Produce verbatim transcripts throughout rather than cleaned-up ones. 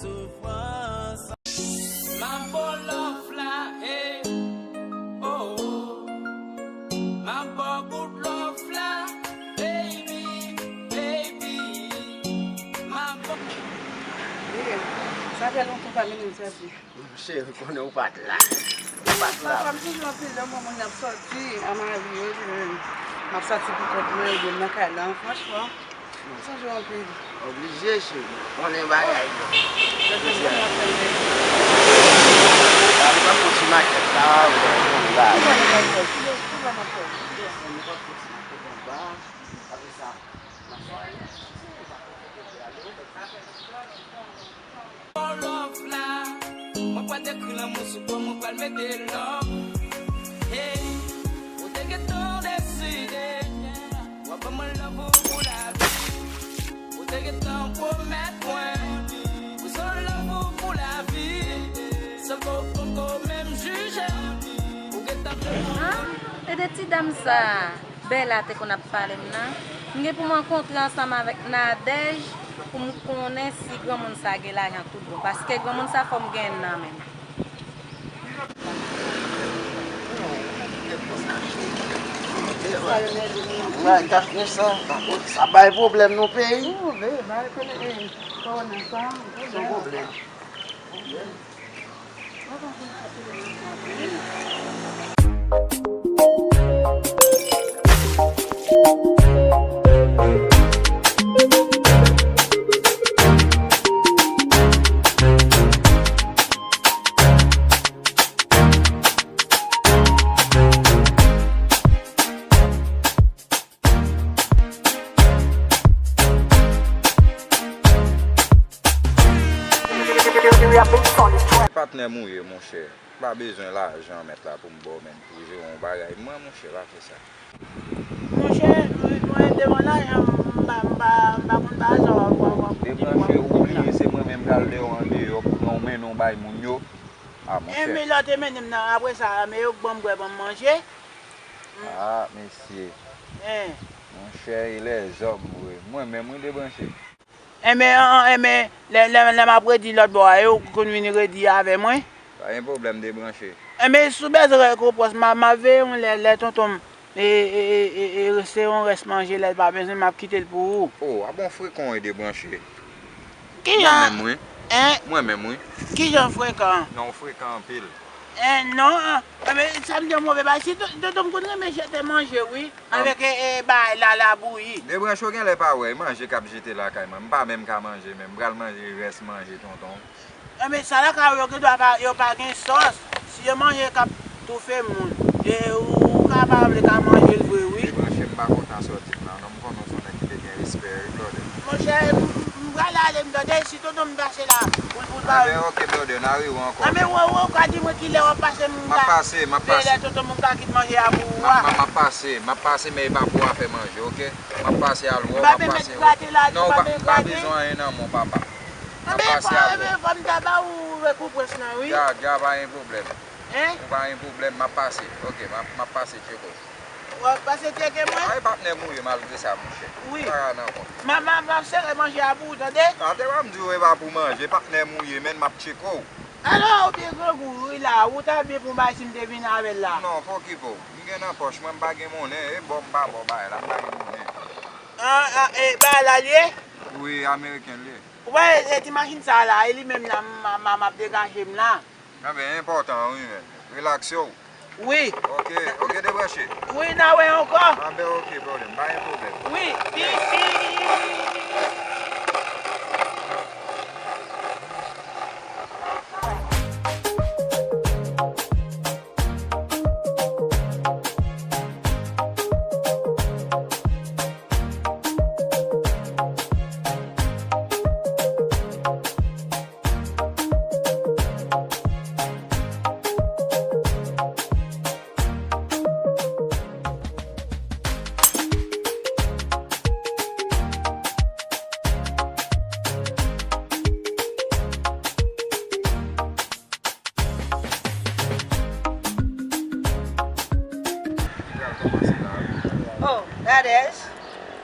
Soufrans. M ap ba w love la, hey, oh, oh. M ap ba w bout love la, baby, baby. M ap ba w Sa fè lontan w pa mennen m sèvi. Cheri, konnen ou pa t la. Ou pa t la. Papa, m sonje anpil lè m wè moun ap sòti a mari yo, m ap sòti pou kont mwen, epi m nan kay la, franchman. M sonje w anpil. Oblije, cheri. Konnen bagay yo. Jodi a. Pale pa fò ti makèt la, ou konn bagay. Ki bò n ap fè? Ki bò n ap fè? Ki bò n ap fè? Apre sa, n ap sòti. Love la, mwen pral dekri lanmou sou kò, mwen pral mete love. Hey, ou te gentan deside, w ap ban mwen love ou pou lavi. Ou te gentan pwomèt mwen, ou se yon love ou pou lavi. San ke w poko menm jije, ou gentan Ah, e de ti dam sa a. Bella te konn ap pale m nan. M gen pou m rankontre ansanm avèk Nadège pou m konnen si granmoun sa a gen lajan tout bon. Paske granmoun sa a fò m gen nan men m. Sa bay pwoblèm nan peyi. Se yon pwoblèm. Patnè m ou ye, monchè. M pa bezwen lajan mèt la pou m ba w, menm pou jere yon bagay. Mwen, monchè, pa fè sa. Monchè, mwen, devan lajan, m pa, m pa, m pa konn pa sa w ap, w ap, w ap di m w ap Debranche, ou bliye se mwen menm k al deyò andeyò pou pran yon mennen w bay moun yo. Ah, monchè. Enben, lè w te mennen m nan, apre sa, men yo k ban m bwè, ban m manje. Ah, mesye. Hein. Monchè, e lèzòm vre. Mwen menm, wi, Debranche. Enben, an, an, enben, lè, lè, lè m ap redi lòt bò a, yo konn vin redi avè mwen. Pa gen pwoblèm, Debranche. Enben, si w bezwen rekonpans, m a, m a veye yon lè, lè tonton m, e, e, e, e, e, se yon rès manje, lè l pa bezwen, m ap kite l pou ou. Oh, a bon frekan w ye, Debranche. Kijan? Mwen menm, wi. Hein? Mwen menm, wi. Kijan frekan? Non, w frekan anpil. Eh, non, ah, men sa m di w move bagay. Si to-, tonton m konn renmen jete manje, wi. Avèk, eh, eh, bagay la, labouyi. Debranche, w genlè pa wè, manje k ap jete lakay mwen. M pa menm ka manje, men m pral manje rès manje tonton. Eh, men sa lakay yo gendwa pa, yo pa gen sòs. Si yo manje k ap toufe moun, e ou ka pa vle ka manje l vre, wi. Debranche, m pa kontan sòti m la, non, m konnen w se yon nèg ki te gen respè, wi, brother. Monchè, m, m pral ale, m tande, si tonton m pase la, pou l, pou l pa Enben, ok, brother, n a rive ankò. Enben, w, w, w ka di mwen kilè w ap pase, m ka M ap pase, m ap veye pase. Lè tonton m ka kit manje a pou ou M a. ap, m ap, m ap pase, m ap pase, men e pa pou afè manje, ok? M ap pase al wè w, M pa m ap pase. Rate la, Non, ou pa, pa, m pa bezwen anyen nan men w, papa. M ap Enben, pase al wè w. Enben, fò m ta ba ou rekonpans lan, wi. Ya, ya, pa gen pwoblèm. Hein? Ou pa gen pwoblèm, m ap pase. Ok, m ap, m ap pase tcheke w. W ap pase tcheke mwen? Ay, patnè m ou ye malgre sa, monchè. Wi. Sa ka nan kont. M a, m a, m ap sere manje a pou ou, tande? Atè pa m di w e pa pou manje, patnè m ou ye, men m ap tcheke w. Alò, ou byen grangou, wi, la. Ou ta byen pou bay si m te vin avè l la. Non, pa okipe w. M gen nan pòch mwen, m pa gen monnen. E bò m pa bò bay la, m pa gen monnen. Ah, ah, e bay la l ye? Wi, ameriken l ye. Ou pa e, e ti machin sa la, e li menm la, m, m, m ap degaje m la. Anben, enpòtan, wi, men. Relakse w. Wi. Ok, ok, Debranche. Wi, n a wè ankò. Anben, ok, brother, m pa gen pwoblèm. Wi, pi, pi. Oh, Nadège.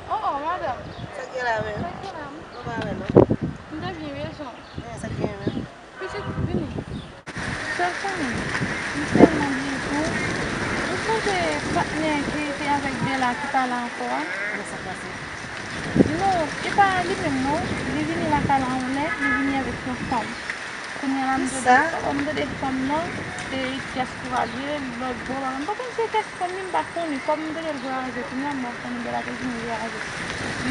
Oh, oh, madanm. Sa k gen la menm? Sa k gen la? Ou pa wè non. M te byen bezwen w. Eh, sa k gen? Ki pale ankò a? Kòman sa pase? Non, e pa li menm non. Li vini lakay la yon lè, li vini avèk yon fanm. Kounye a la, m tande fanm, m tande fanm nan, se dyaspora li ye, lòt bò la. M pa konn si se fanm li, m pa konnen. Kòm m tande l voyaje, kounye a m pa konnen bèl apre vini voyaje.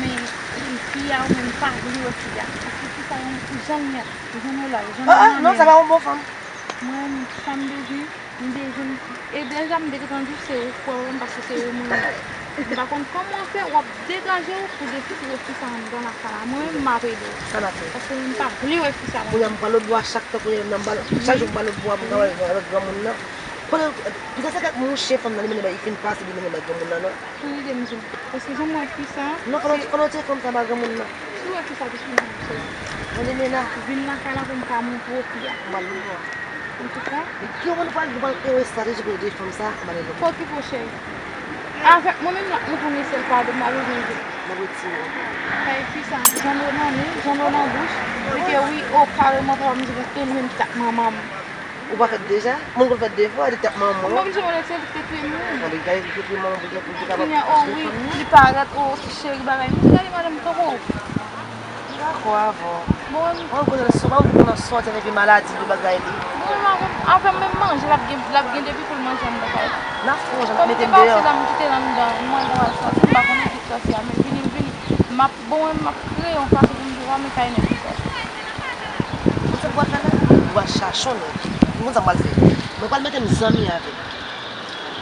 Men fi a, ou menm pa vle wè fi a. Paske fi sa, yon jan l ye, jan l la, jan l nan men. Ah, ah, non, sa pa yon bon fanm. Mwen, sa m bezwen. M te jwenn, e deja m te gentan di se ou k pran mwen paske se ou moun nan. M pa konn kòman w fè, w ap degaje w pou defitire fi sa anndan lakay la. Mwen menm m ap ede w. Sa n ap fè? Paske m pa vle wè fi sa la. Kounye a m pran lòt bò a chak tan, kounye a m nan bal, chak jou m pran lòt bò a, m ka wè lòt granmoun nan. Konnen, poutèt sa kèk mouche fanm nan, li mennen bay, li fin pase, li mennen bay granmoun nan, non. Tande m di w. Paske jan m wè fi sa, non, konnen, konnen w tcheke fanm sa ba granmoun nan. Si w wè fi sa, depi nan se. Mwen li mennen. Vin lakay la pou m ka montre w fi a. M pral lòt bò a. Antouka. Ki moun pral, pral gen yon estrateji pou ede fanm sa, malere. Fò ki pwoche. Avèk mwen menm, m ap montre w mesye l padon, m pa bezwen ede. M ap retire. Kay fi sa, jan dlo nan men, jan dlo nan bouch. Li ke wi, o kareman papa m di mwen, e mwen ki t ap manman m. Ou pa fèt deja? Moun konn fèt de fwa, li t ap manman w. Mwen menm, jan mwen se li ki te touye moun. Mwen li gaye li te touye manman pou te, pou te kapab. Kounye a, o wi, li parèt, o, ti cheri bagay. M di, gade madanm tankou w. M dakò avè w. Bon, mwen konnen l sou, mwen konnen l sòti avèk yon maladi, yon bagay li. Bon, mwen avè m, avè m menm manje, l ap gen, l ap gen depi pou l manje anndan kay la. N ap fè yon jan, n ap mete m deyò. Kòm m te pase la, m kite l anndan, m mande w al sòti, m pa konnen ki sòsi a, men vini, m vini. M ap, bon, mwen, m ap kreye yon fason pou m di w, men kay nèg ki sòsi. Ou se pral fè la? Ou pral chache yon nèg. Ou konn sa m pral fè? Mwen pral mete m zanmi avè l.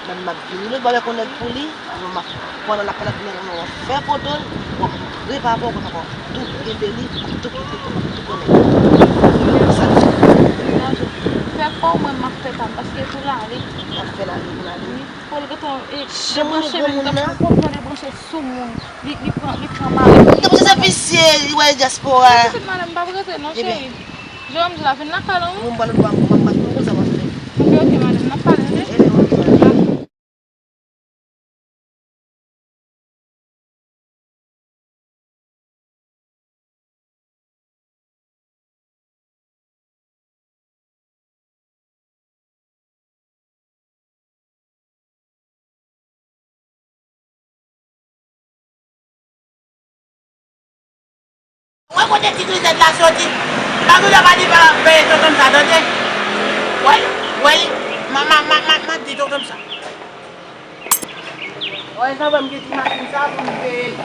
Mwen m ap vini lòt bò avèk yon nèg pou li, mwen m ap, pandan l ap pale ak nèg lan, w ap fè foto l, w ap prepa pou w konn w ap tou kenbe li, w ap tou kenbe tou, w ap tou konnen. Sa l di. Fè pa w, mwen m ap fè pa m, paske pou l ale. W ap fè l ale, pou l ale. Wi, pou l gentan, e, debouche, men m t ap konprann debouche sou moun. Li, li pran, li pran malè. Debouche se visye, li wè dyaspora. Mwen, madanm, m p ap rete non, cheri. Jan m di la, vin lakay la, wi. Mwen, m pral, m pral, m pral, m pral, m pral, m pral, m pral. Ok, ok, madanm, n ap pale, tande? Wè kote ti grizèt la soti. Pa gouda pa di pa peye tonton m sa, tande. Wè, wè, m a, m a, m a, m a, m a di tonton m sa. Wè, zanmi m gen ti machin sa pou m peye l.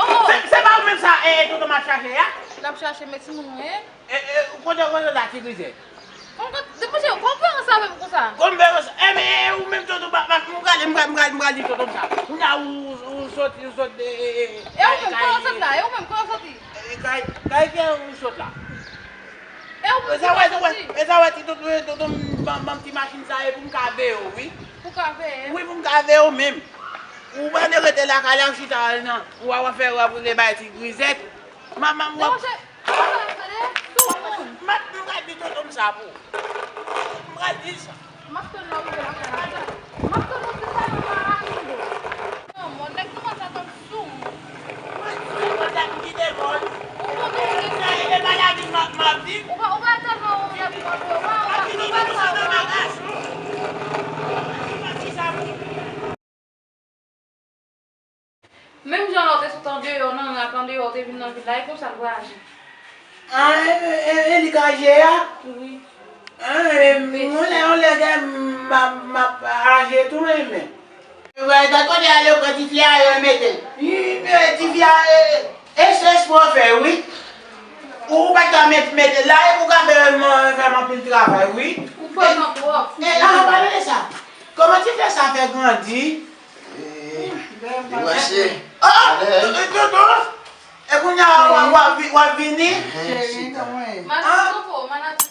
Oh, se, se pa ou menm sa, eh, tonton m ap chache a? L ap chache, men timoun mwen. E, e, kote, kote w la, ti grizèt? Kòm, kòm, debouche, konferans avè m konsa. Konferans, e, men, e, ou menm tonton, m pral, m pral, m pral di tonton m sa. Kounye a ou, ou soti, ou soti, e, e, e, e ou menm, kòman w sot la? E ou menm, kòman w soti? E, kay, kay ki ou sot la? E ou menm, kòman w soti? E sa wè, e sa wè, ti tonton, tonton, ban, ban m ti machin sa, e pou m ka veye w, wi. Pou ka veye? Wi, pou m ka veye w menm. Ou pa vle rete lakay la, ou chita nan, ou a, w a fè, w a boule bay ti grizèt. Manman, w a. M ap, m pral di tonton m sa pou ou. M pral di l sa. M ap tann lè w rive lakay la. M ap tann ou jis lè manman a rive. Non, mon nèg kòmanse ap tann sou mwen. Mwen di w, mwen sa m kite vòl. Ou konnen ou gen sa, e pa lavi m ap, m ap viv. Ou pa, ou pa tèlman yon nèg mòde, ou pa, ou pa, ou pa sa, ou pa. Menm jan lè w te sot andeyò nan rak andeyò, w te vin nan vil la, e konsa l vwayaje. Ah, e, e, e li k aje a? Wi. Ah, e, yon lè, yon lè, gen, m ap, m ap aje tou, men, men. Wè, gad kote ale, yo pran tifi a, yo mete l. Wi, men tifi a, e, e, e, se espò fè, wi. Ou pa t ka met, mete l la, e pou ka fè m, fè m anpil travay, wi. Ou fè m twòp. E, ah, pa mete sa. Kòman tifi a sa fè grandi? Debranche. Ah! Doudou! E kounye a w ap vini? Cheri, mwen. Manadjè Koko, manadjè